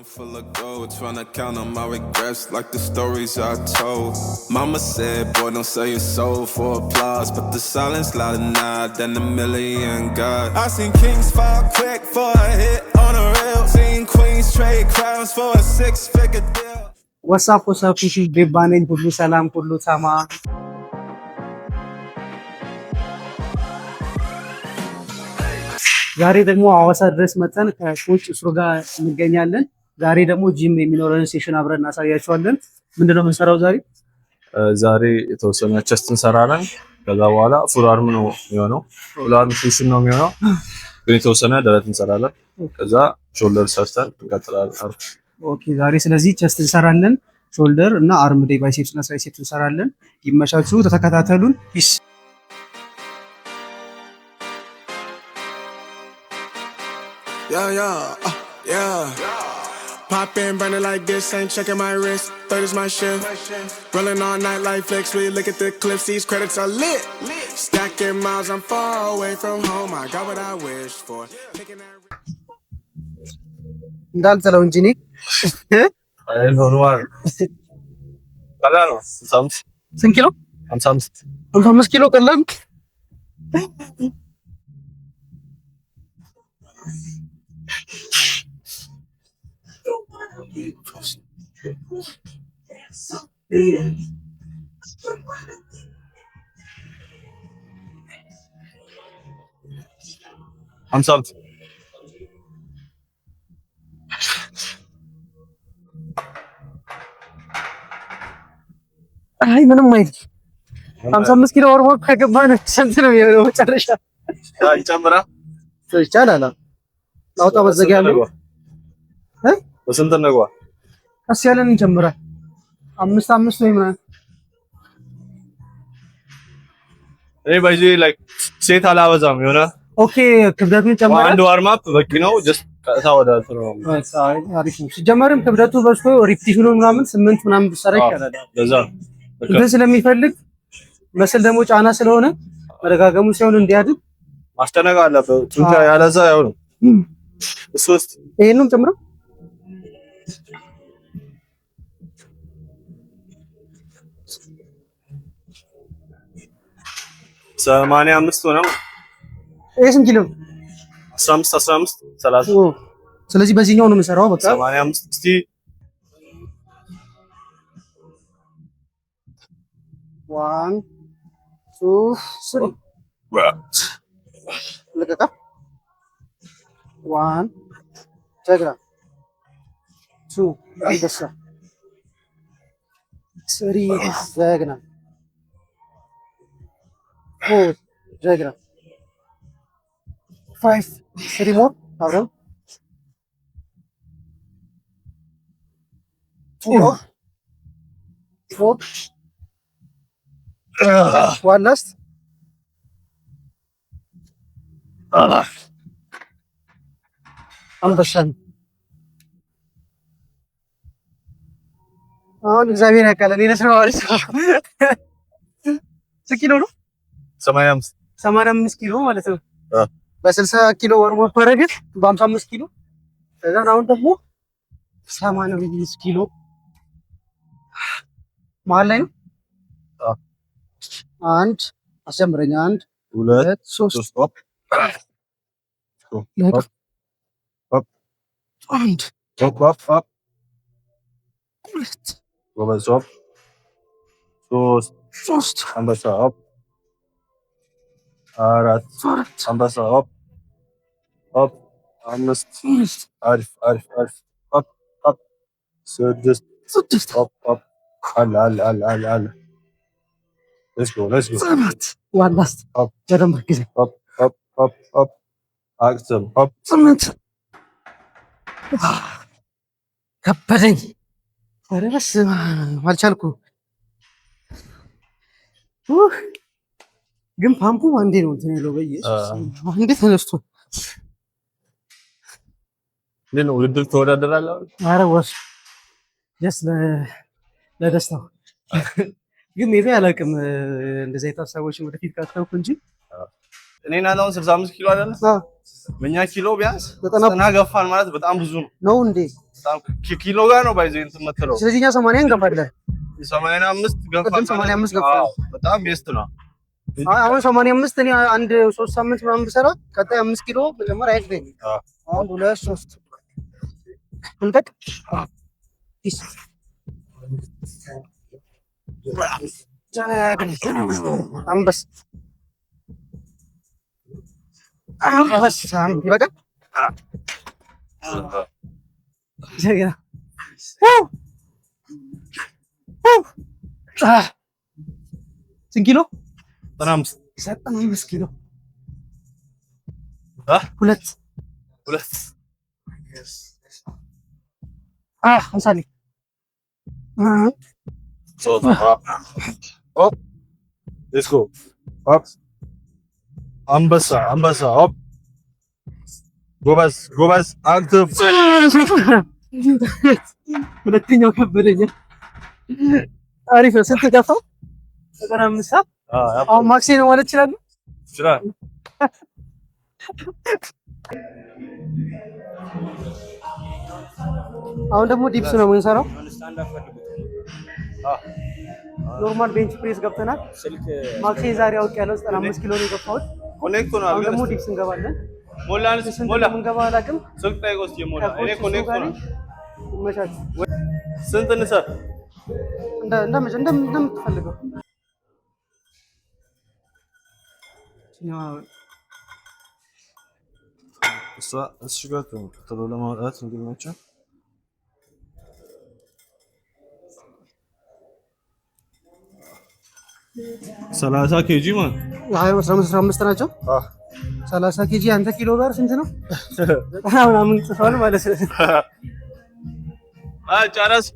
Full of gold, tryna count on my regrets like the stories I told. Mama said, "Boy, don't sell your soul for applause," but the silence louder now than a million gods. I seen kings fall quick for a hit on a rail. Seen queens trade crowns for a six-figure deal. What's up, what's up, ቤባ ነኝ። ሁሉ ሰላም፣ ሁሉ ተማ። ዛሬ ደግሞ ሐዋሳ ድረስ መጥተን ከ coach እስሮ ጋር እንገኛለን። ዛሬ ደግሞ ጂም የሚኖረን session አብረን እናሳያቸዋለን። ምንድነው የምንሰራው ዛሬ? ዛሬ የተወሰነ chest እንሰራለን። ከዛ በኋላ full arm ነው የሚሆነው። Full arm session ነው የሚሆነው፣ ግን የተወሰነ ደረት እንሰራለን። ከዛ shoulder ሰርተን እንቀጥላለን። Okay፣ ዛሬ ስለዚህ chest እንሰራለን፣ shoulder እና arm day biceps እና triceps እንሰራለን። ይመቻችሁ፣ ተከታተሉን። Peace. Yeah. Pop in, burn it like this, ain't checking my wrist. Third is my shift. Rolling all night like flex. We look at the clips, these credits are lit. Stacking miles, I'm far away from home. I got what I wished for. Taking that. እንዳልጥለው እንጂ እኔ Normal ቀላል ነው። 55። ስንት ኪሎ? 55። 55 ኪሎ ቀላል። 55። አይ ምንም አይደል። 55 ኪሎ ወርወር ከገባን ስንት ነው የሚሆነው መጨረሻ? ይጨምራል። ይቻላል። አውጣ መዘጊያ ነው። እ በስንት እንግባ? ቀስ ያለን እንጨምራል። አምስት አምስት ወይ ምናምን። እኔ by the way like set አላበዛም የሆነ Okay፣ ክብደቱን ጨምራል። አንድ warm up በቂ ነው። Just ቀጥታ ወደ እንትን ነው። አሪፍ ነው። ሲጀመርም ክብደቱ በዝቶ repetition ኑ ምናምን ስምንት ምናምን ብትሰራ ይሻላል። ለዛ ነው። እንትን ስለሚፈልግ muscle ደግሞ ጫና ስለሆነ መደጋገሙ ሲሆን እንዲያድግ ማስጨነቅ አለበት። ጡንቻ ያለዛ ያው ነው። እሱ ውስጥ ይሄንም ጨምረው። 85 ሆነ። ይሄ ስንት ኪሎ ነው? 15 15 30። ስለዚህ በዚህኛው ነው የምንሰራው። በቃ። 85 እስቲ። One, two, three፣ ልቀቃ። One፣ ጀግና፣ two፣ አንበሳ፣ three፣ ጀግና፣ four፣ ጀግና፣ five፣ three more አብረን፣ two more፣ four፣ one last። አንበሳን አሁን እግዚአብሔር ያውቃል። እኔ ለስራ ስንት ኪሎ ነው? 85። 85 ኪሎ ማለት ነው። በ60 ኪሎ warm up አደረግን፣ በ55 ኪሎ፣ ከዛን አሁን ደግሞ 85 ኪሎ መሀል ላይ ነው። አንድ አስጀምረኝ። አንድ፣ ሁለት፣ ሁለት፣ ሶስት፣ ሶስት፣ up፣ up፣ up፣ አንድ፣ up፣ up፣ up፣ ሁለት፣ ጎበዝ፣ up፣ ሶስት፣ ሶስት፣ አንበሳ፣ up፣ አራት፣ አራት፣ አንበሳ፣ up፣ up፣ አምስት፣ አምስት፣ አሪፍ አሪፍ አሪፍ፣ up፣ up፣ ስድስት፣ ስድስት፣ up፣ up፣ አለ አለ አለ አለ አለ፣ let's go, let's go። ሰባት፣ one last። Up። በደንብ ጊዜ። Up, up, up, up፣ አቅም፣ up። ስምንት። ከበደኝ። ኧረ በስመ አብ አልቻልኩም። ውህ! ግን ፓምፑ አንዴ ነው እንትን ያለው፣ በኢየሱስ አንዴ ተነስቶ። እንዴት ነው፣ ውድድር ትወዳደራለህ? ኧረ ወስ just ለደስታው ግን maybe አላውቅም። እንደዚህ አይነት ሀሳቦችን ወደፊት ካሰብኩ እንጂ። እኔና አሁን 65 ኪሎ አይደለ? በእኛ ኪሎ ቢያንስ 90። 90 ገፋን ማለት በጣም ብዙ ነው። ነው እንዴ? በጣም ኪሎ ጋር ነው ባይዘ እንትን የምትለው። ስለዚህ እኛ 80 እንገፋለን። 85 ገፋን ቅድም ማለት 85 ገፋን። አዎ፣ በጣም best ነው። አሁን 85 እኔ አንድ 3 ሳምንት ምናምን ብሰራ ቀጣይ 5 ኪሎ መጨመር አይከብደኝም። አንድ፣ ሁለት፣ ሶስት፣ እንጠቅ። Peace። አንበስ አንበሳ ይበቃል። ጀግና። ስንት ኪሎ? 95። 95 ኪሎ። አ? ሁለት። ሁለት። አንሳልኝ። ሶስት። Up, let's go, up። አንበሳ አንበሳ፣ up። ጎበዝ ጎበዝ አንተ። ሁለተኛው ከበደኛ። አሪፍ ነው። ስንት ገፋው? 95። አሁን max ኤ ነው ማለት ይችላል። ይችላል። አሁን ደግሞ dips ነው የምንሰራው። Normal bench press ገብተናል። Max ኤ ዛሬ አውቅ ያለው 95 ኪሎ ነው የገፋሁት። Connect ሆኗል። አሁን ግን ደግሞ dips እንገባለን። ሞላን ስንት ሞላ። እንደምንገባ አላውቅም። ስልክ ጠይቀው እስኪ ሞላ። እኔ ከ coach እሱ connect ጋር ሆኗል። ይመቻችሁ። ስንት እንሰር? እንደምትፈልገው። እሷ እሱ ጋር ቶሎ ለማውጣት እንዲመቸው። 30 kg ማለት 15 15 ናቸው። 30 kg አንተ ኪሎ ጋር ስንት ነው? 90 ምናምን ጽፏል ማለት ነው። ጨረስ።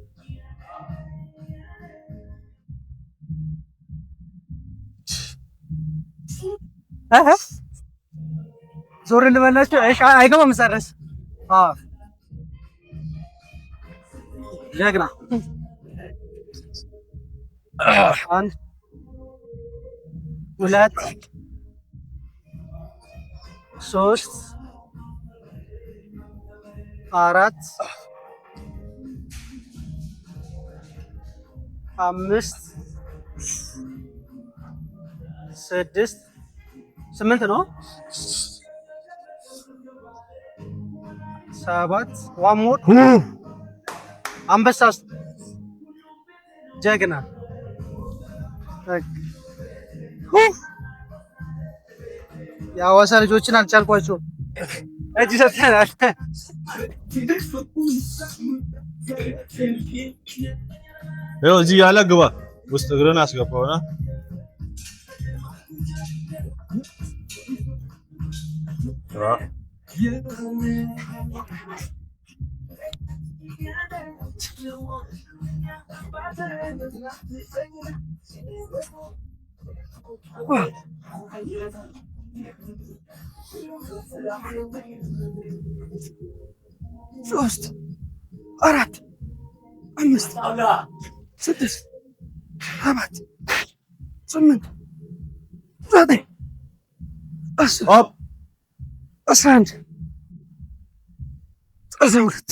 ዞር ልበላችሁ። እሺ፣ አይገባም እዛ ድረስ። አዎ፣ ጀግና። አንድ፣ ሁለት፣ ሶስት፣ አራት፣ አምስት፣ ስድስት፣ ስምንት ነው። ሰባት፣ one more። አንበሳ፣ ጀግና። በቃ። የሐዋሳ ልጆችን አልቻልኳቸውም። እጅ ሰጥተናል። ይኸው እዚህ ያለ ግባ፣ ውስጥ እግርን አስገባውና። ሶስት፣ አራት፣ አምስት፣ ስድስት፣ ሰባት፣ ስምንት፣ ዘጠኝ፣ 10፣ Up። 11፣ 12።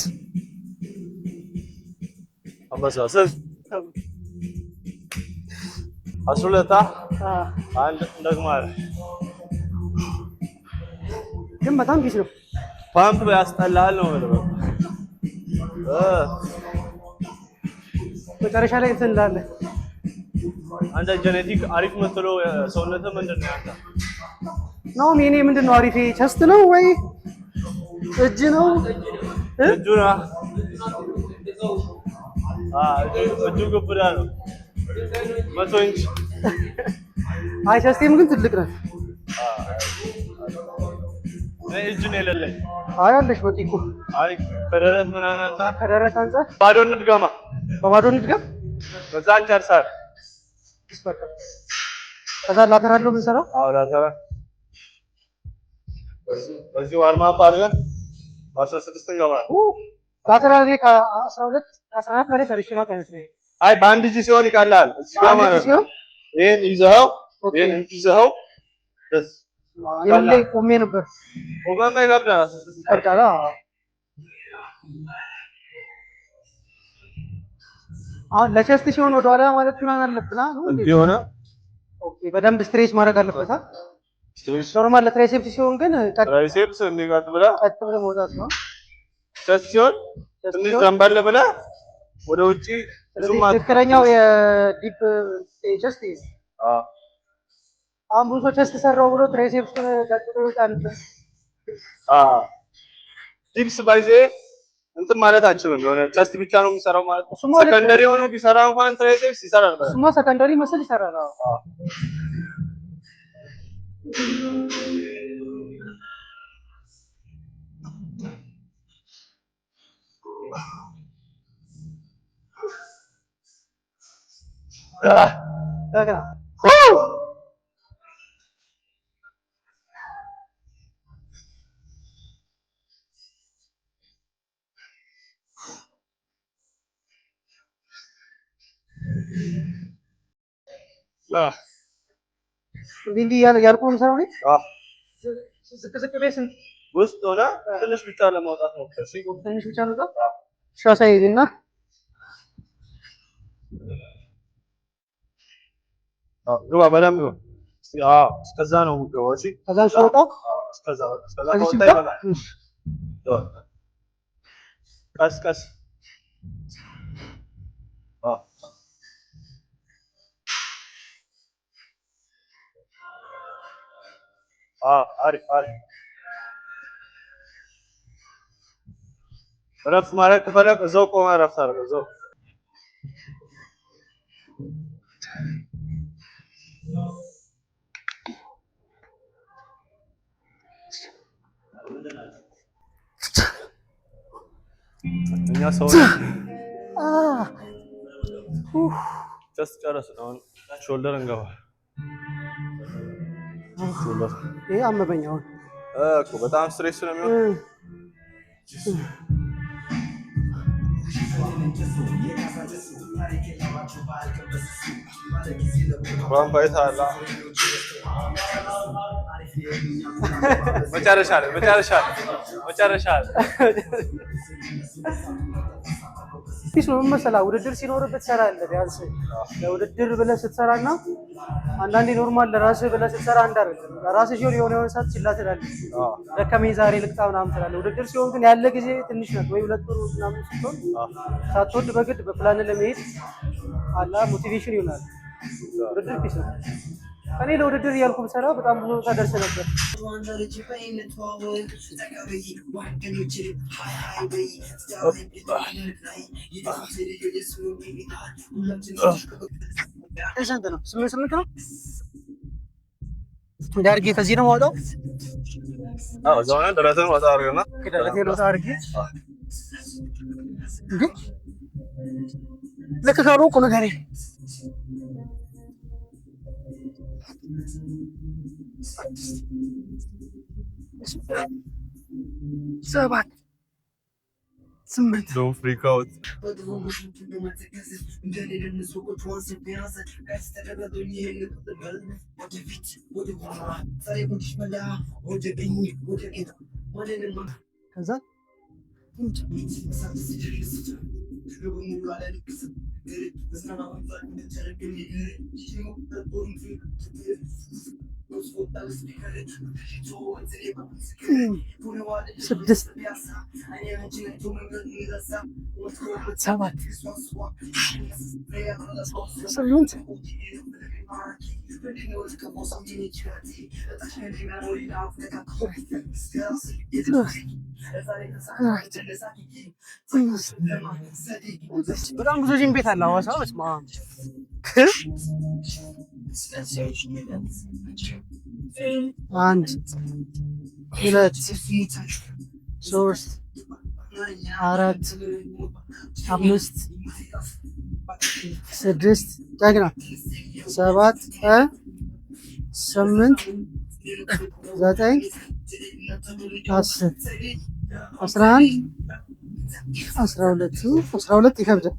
አንበሳ። ስንት? 12። አንድ እንደግማለን። ግን በጣም peace ነው። ፓምፕ ያስጠላል ነው የምልህ። መጨረሻ ላይ እንትን እንዳለ። አንተ genetic አሪፍ የምትለው ሰውነትህ ምንድን ነው ያንተ? ነው የኔ ምንድን ነው አሪፌ? Chest ነው ወይ እጅ ነው? እ? እጁ ነው። እጁ ግብዳ ነው። 100 ኢንች። አይ፣ chest ኤም ግን ትልቅ ናት። እኔ እጅ ነው የሌለኝ። አይ፣ አለሽ በቂ እኮ። አይ፣ ከደረት ምናምን አንጻር። ከደረት አንጻር። ባዶ እንድገማ። በባዶ እንድገም። በዛ እንጨርሳለን። በቃ ከዛ lateral ነው የምንሰራው። አዎ፣ lateral። በዚህ warm up አድርገን በ16 እንገባለን። Lateral እኔ ከ12 ከ14 በላይ ሰርቼ ማውቅ አይመስለኝም። አይ፣ በአንድ እጅ ሲሆን ይቀላል። እዚህ ጋር አንድ ማለት ነው። ሲሆን ይሄን ይዘኸው Okay። ይሄን ይዘኸው ደስ እኔ ሁሌ ቆሜ ነበር። ቆመማ ይከብዳል። ይከብዳል። አዎ። አሁን ለ chest ሲሆን ወደኋላ ማለት ምናምን አለብን ነው እንዴ? እንዲህ ሆነ። Okay፣ በደንብ stretch ማድረግ አለበት። Normal ለ triceps ሲሆን ግን ቀጥ Triceps እንዲቀጥ ብለህ ቀጥ ብለህ መውጣት ነው። Chest ሲሆን ትንሽ ዘንበል ብለህ ወደ ውጪ ስለዚህ ትክክለኛው የ dip chest ይሄ ነው። አሁን ብዙ ሰው chest ሰራው ብሎ triceps ኡን ቀጥሎ ይወጣል። Dips ባይዜ እንትን ማለት አንችልም። የሆነ chest ብቻ ነው የሚሰራው ማለት ነው። እሱማ ልክ Secondary ሆኖ ቢሰራ እንኳን triceps ይሰራል። እሱማ secondary muscle ይሰራል። አዎ። ጀግና። እንዲህ እንዲህ እያልኩ ነው የምሰራው እኔ። ዝቅ ዝቅ ቤት ስንት ውስጥ ሆነ ትንሽ ብቻ ለማውጣት ሞክር። እሺ? ትንሽ ብቻ ነው። እሺ አሳይኝ እና አዎ፣ ግባ፣ በደንብ ግባ። እስኪ አዎ፣ እስከዛ ነው የምገባው። እሺ? ከዛ ስወጣው አዎ፣ እስከዛ እስከዛ ከዚህ ከወጣ ሲወጣ ይበቃል። ቀስ ቀስ። አዎ። አዎ፣ አሪፍ አሪፍ። እረፍት ማድረግ ከፈለግ እዛው ቆመህ እረፍት አድርግ። እዛው እኛ ሰው chest ጨረስን። አሁን shoulder እንገባ። Shoulder ይሄ አመመኝ አሁን። እኮ በጣም stress ስለሚሆን ቧንቧ አይተሃል? መጨረሻ ላይ መጨረሻ ላይ መጨረሻ ላይ Peace ነው። ምን መሰለህ፣ ውድድር ሲኖርብህ ትሰራለህ። ቢያንስ ለውድድር ብለህ ስትሰራና አንዳንዴ normal ለራስህ ብለህ ስትሰራ አንድ አይደለም። ለራስህ ሲሆን የሆነ የሆነ ሰዓት ችላ ትላለህ። ደከመኝ ዛሬ ልቅጣ ምናምን ትላለህ። ውድድር ሲሆን ግን ያለ ጊዜ ትንሽ ናት፣ ወይ 2 ወር ምናምን ስትሆን ሳትወድ በግድ በፕላን ለመሄድ አላ motivation ይሆናል። ውድድር peace ነው። እኔ ለውድድር እያልኩ ብሰራ በጣም ብዙ ቦታ ደርስ ነበር። ስንት ነው? 8 8 ነው። እንዲህ አድርጌ ከዚህ ነው የማወጣው። አዎ፣ እዛው ሆነህ ደረትህን ወጣ አድርግና ደረቴን ወጣ አድርጌ እንዴ ልክ ካልሆንኩ ንገረኝ። 7 8 Don't freak out. ከዛ 6 7 8 በጣም ብዙ ጂም ቤት አለ ሐዋሳ። በስመ አብ። 1 2 3 4 5 6 ጀግና 7 8 9 10 11 12 12 ይከብዳል።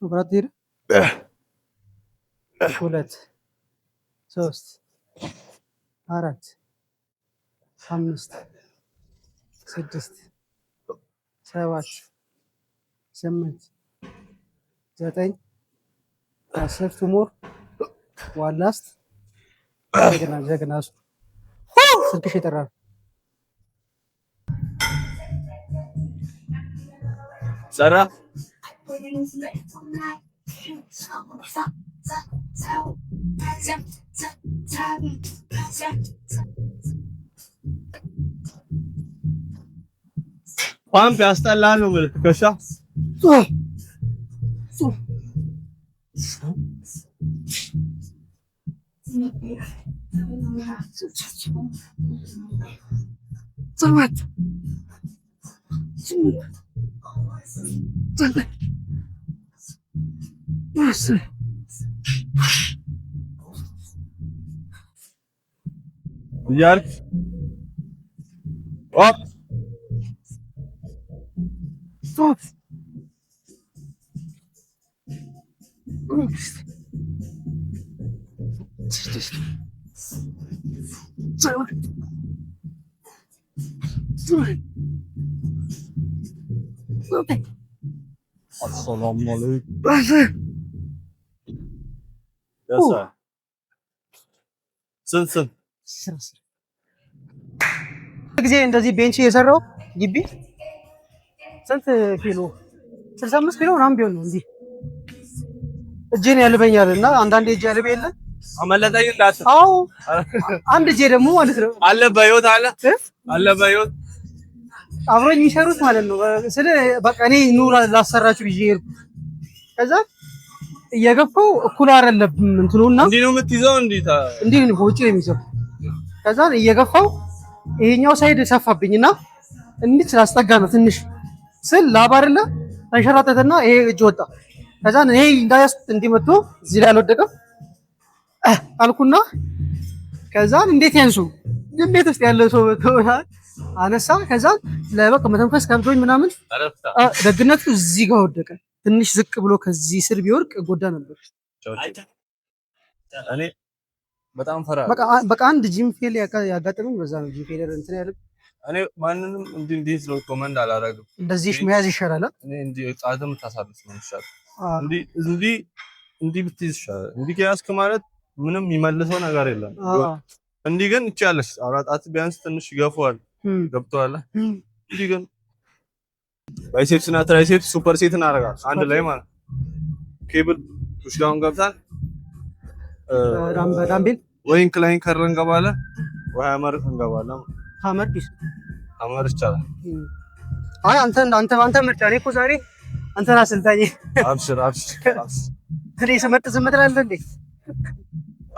መብራት ሄደ። ሁለት፣ ሶስት፣ አራት፣ አምስት፣ ስድስት፣ ሰባት፣ ስምንት፣ ዘጠኝ፣ 10። Two more, one last። ጀግና ጀግና። እሱ ስልክሽ የጠራ ነው። ሰራ። ፓምፕ ያስጠላል ነው የምልህ። ትከሻ ሰባት፣ ስምንት፣ ዘጠኝ፣ 10። እያልክ ኦፕ። ሶስት፣ አምስት፣ ስድስት፣ ሰባት፣ ስምንት፣ ዘጠኝ፣ አሰላሙ አለይኩም። 10። Yes, sir. ስንት ስንት? 10 10 ጊዜ እንደዚህ bench እየሰራው ግቢ ስንት ኪሎ፣ 65 ኪሎ ምናምን ቢሆን ነው፣ እንዲህ እጄን ያልበኛል እና አንዳንዴ እጄ ያልበ የለ። አመለጠኝ እንዳትል። አዎ፣ አንድ እጄ ደግሞ ማለት ነው። አለ በህይወት አለ አለ በህይወት። አብሮኝ የሚሰሩት ማለት ነው። ስለ በቃ እኔ ኑ ላሰራችሁ ብዬ ሄድኩ። ከዛ እየገፋው እኩል አይደለም እንትኑና እንዲህ ነው የምትይዘው? እንዲህ እንዲህ ነው፣ ውጭ ነው የሚይዘው። ከዛ እየገፋው ይሄኛው side ሰፋብኝና እንዲህ ስላስጠጋ ነው ትንሽ ስል ላብ አይደለ ተንሸራተተና ይሄ እጅ ወጣ። ከዛ ይሄ እንዳያስኩት እንዲህ መጥቶ እዚህ ላይ አልወደቀም አልኩና ከዛን እንዴት ያንሱ እንዴት ውስጥ ያለ ሰው መጥቶ አነሳ። ከዛን ለበቃ መተንፈስ ከብዶኝ ምናምን ደግነቱ እዚህ ጋር ወደቀ። ትንሽ ዝቅ ብሎ ከዚህ ስር ቢወርቅ ጎዳ ነበር። እኔ በጣም ፈራ። በቃ አንድ gym fail ያጋጠመኝ በዛ ነው። Gym failure እንትን ያለ እኔ ማንንም እንዲህ እንዲህ recommend አላደርግም። እንደዚህ መያዝ ይሻላል። እኔ እንዲህ ጣትም ታሳልፍ ነው የሚሻለው። እንዲህ እንዲህ እንዲህ ብትይዝ ይሻላል። እንዲህ ከያዝክ ማለት ምንም የሚመልሰው ነገር የለም። እንዲህ ግን ይቻለሽ አውራ ጣት ቢያንስ ትንሽ ይገፋዋል። ገብቶሃል? እንዲህ ግን biceps እና triceps super set እናደርጋለን አንድ ላይ ማለት cable push down ገብታል Dumbbell ወይ incline curl እንገባለን ወይ hammer እንገባለን። Hammer ፒስ። Hammer ይቻላል። አይ፣ አንተ አንተ አንተ ምርጫ። እኔ እኮ ዛሬ አንተን አሰልጣኝ። አብሽር አብሽር። እኔ ስመርጥ ዝም ትላለህ እንዴ?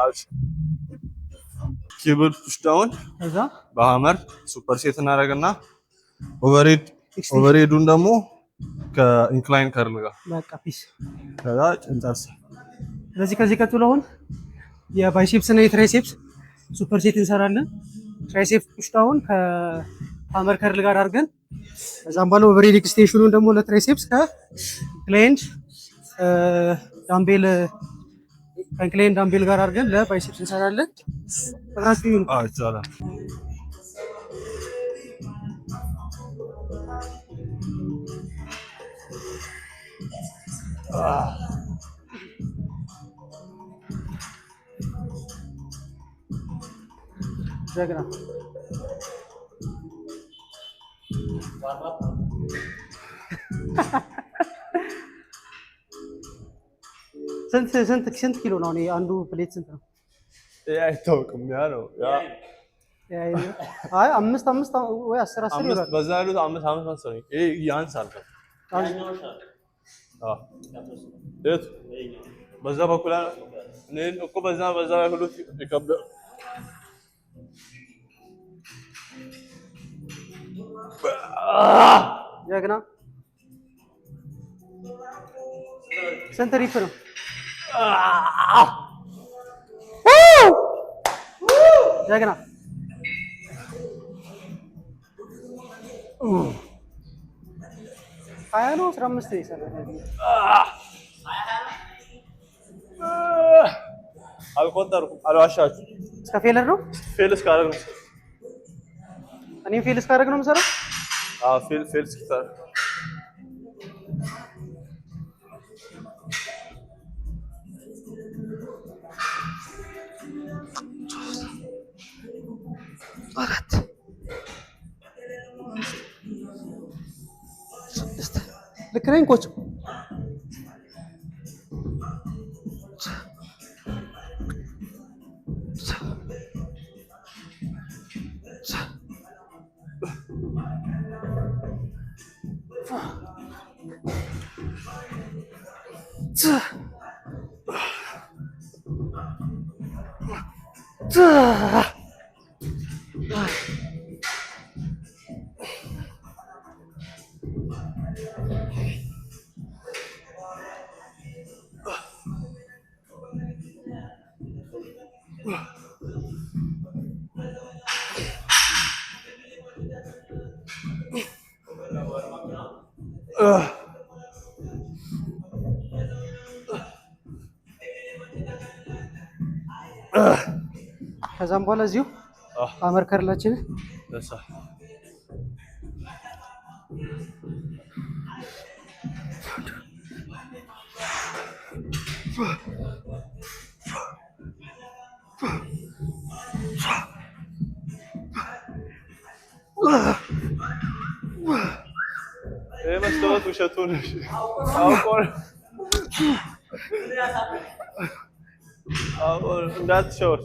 አብሽር። Cable push down ከዛ በ hammer super set እናደርግና overhead overhead ኡን ደግሞ ከ incline curl ጋር። በቃ peace። ከዛ እንጨርስ። ስለዚህ ከዚህ ቀጥሎ አሁን የ biceps እና የ triceps super set እንሰራለን። Triceps push down ከ hammer curl ጋር አድርገን ከዛም በኋላ overhead extension ኡን ደግሞ ለ triceps dumbbell ከ incline dumbbell ጋር አድርገን ለ biceps እንሰራለን። ራሱ ይሁን። አዎ፣ ይቻላል። ጀግና። ስንት ስንት ስንት ኪሎ ነው? እኔ አንዱ plate ስንት ነው? ይሄ አይታወቅም። ያ ነው ያ። አይ፣ አምስት አምስት ወይ 10 10 አምስት ይሆናል። በዛ ያሉት አምስት አምስት መሰለኝ። ይሄ ያንሳል። አዎ፣ የቱ በዛ በኩል አለ? እኔ እኮ በዛ ያሉት ይከብዳል። ጀግና። ስንት rep ነው? ጀግና። 20 ነው 15 ነው የሰራው። አልቆጠርኩም፣ አልዋሻችሁም። እስከ failure ነው። Fail እስካደረግ ነው። እኔም fail እስካደርግ ነው የምሰራው። አዎ፣ fail እስክታደርግ። አራት፣ ስድስት፣ ልክ ነኝ coach? ከዛም በኋላ እዚሁ hammer curl ኣችንን ደሳ። ይህ መስታወት ውሸቱን አውቆ ነው። አውቆ ነው። እንዳትሸወድ።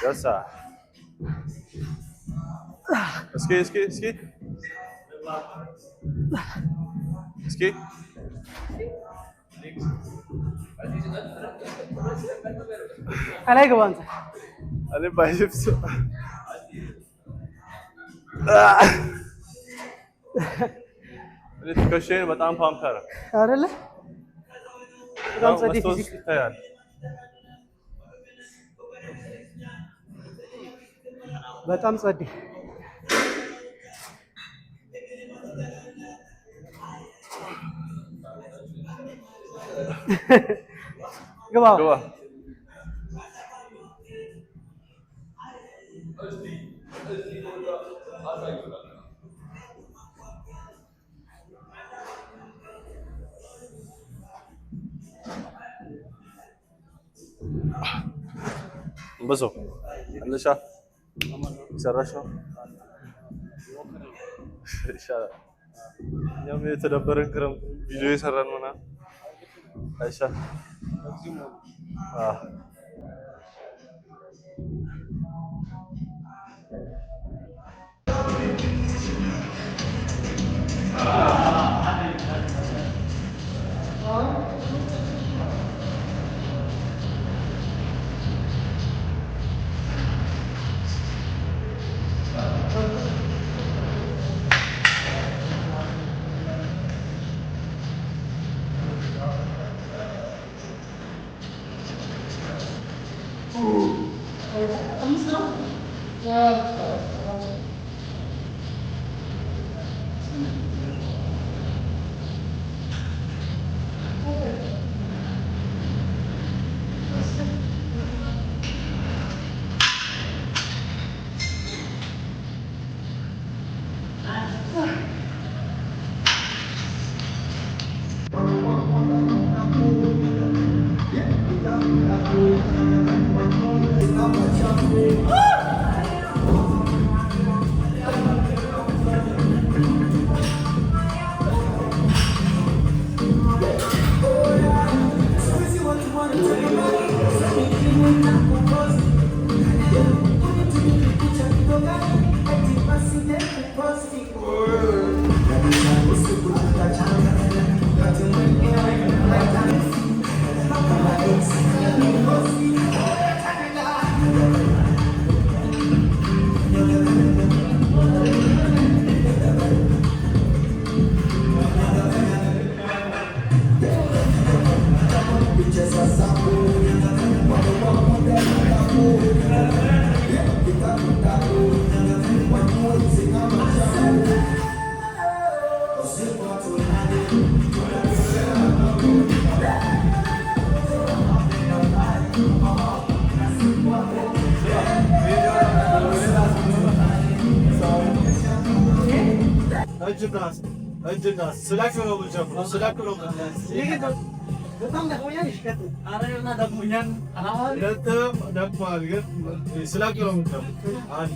ደሳ። እስኪ እስኪ እስኪ እስኪ። ከላይ ግባ አንተ። እኔ biceps። እኔ ትከሻዬን በጣም ፓምፕ ያደርጋል። አይደለ? በጣም ጸዴ መስታወት physique። ይታያል። በጣም ጸዴ። ግባ። ግባ። አንበሳው አለሻ ሰራሽ ነው ይሻላል። እኛም የተደበረን ክረምት ቪዲዮ የሰራን ምናምን አይሻልም? አዎ። እጅና ስላክ ነው የምንጀምረው። ስላክ ነው። በጣም ደክሞኛል። እሺ ቀጥል። ሁለትም ደክሞሃል፣ ግን ስላክ ነው የምንጀምረው። አንድ፣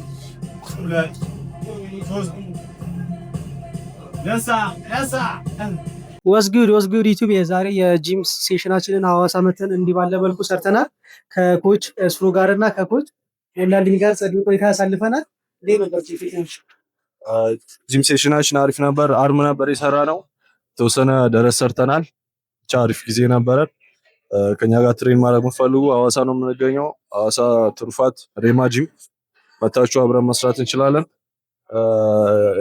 ሁለት፣ ሶስት። ነሳ ነሳ። What's good, what's good YouTube? የዛሬ የ gym session ኣችንን ሐዋሳ መተን እንዲህ ባለ መልኩ ሰርተናል። ከ coach ስሩ ጋር እና ከ coach ሞላልኝ ጋር ጸድ ቆይታ ያሳልፈናል። እንዴት ነበር gym session? Gym session ኣችን አሪፍ ነበር። Arm ነበር የሰራነው። የተወሰነ ደረት ሰርተናል። ብቻ አሪፍ ጊዜ ነበረ። ከኛ ጋር train ማድረግ የምትፈልጉ ሐዋሳ ነው የምንገኘው። ሐዋሳ ትሩፋት ሬማ ጂም መታችሁ አብረን መስራት እንችላለን።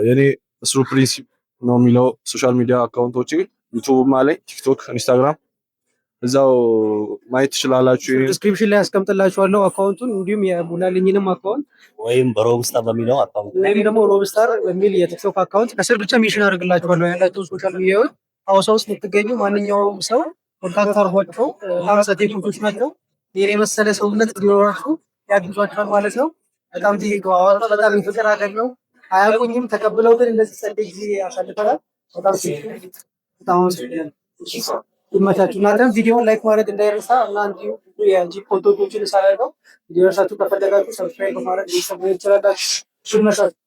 የኔ ስሩ ፕሪንስ ነው የሚለው social media account ኦቼ፣ YouTube አለኝ፣ TikTok፣ Instagram እዛው ማየት ትችላላችሁ። Description ላይ ያስቀምጥላችኋለሁ account ኡን፣ እንዲሁም የሞላልኝንም account። ወይም በሮብስታር በሚለው account። ወይም ደግሞ ሮብስታር በሚል የ TikTok account ከስር ብቻ mention አድርግላችኋለሁ ያላቸውን social media ዎች። ሐዋሳ ውስጥ የምትገኙ ማንኛውም ሰው contact አድርጓቸው። በጣም ጸዴ coach ኦች ናቸው። ይህን የመሰለ ሰውነት እንዲኖራችሁ ያግዟቸዋል ማለት ነው። በጣም ትይቱ ሐዋሳ በጣም የፍቅር ሀገር ነው። አያውቁኝም፣ ተቀብለው ግን እንደዚህ ጸዴ ጊዜ ያሳልፈናል። በጣም በጣም አመሰግናለሁ። ይመቻችሁ። እናንተም ቪዲዮውን like ማድረግ እንዳይረሳ እና እንዲሁ ብዙ የ gym content ኦችን እሰራለሁ። እንዲደርሳችሁ ከፈለጋችሁ subscribe በማድረግ ቤተሰብ መሆን ትችላላችሁ። ይመቻችሁ።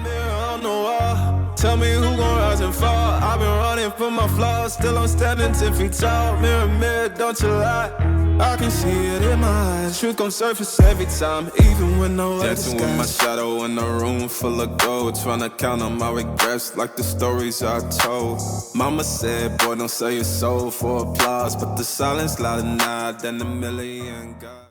Mirror on the wall. Tell me who gon' rise and fall. I've been running from my flaws, still I'm standing 10 feet tall. Mirror, mirror, don't you lie. I can see it in my eyes. Truth gon' surface every time, even when no Dancing with my shadow in a room full of gold. Trying to count on my regrets like the stories I told. Mama said, "Boy, don't sell your soul for applause." But the silence louder now than a million gods.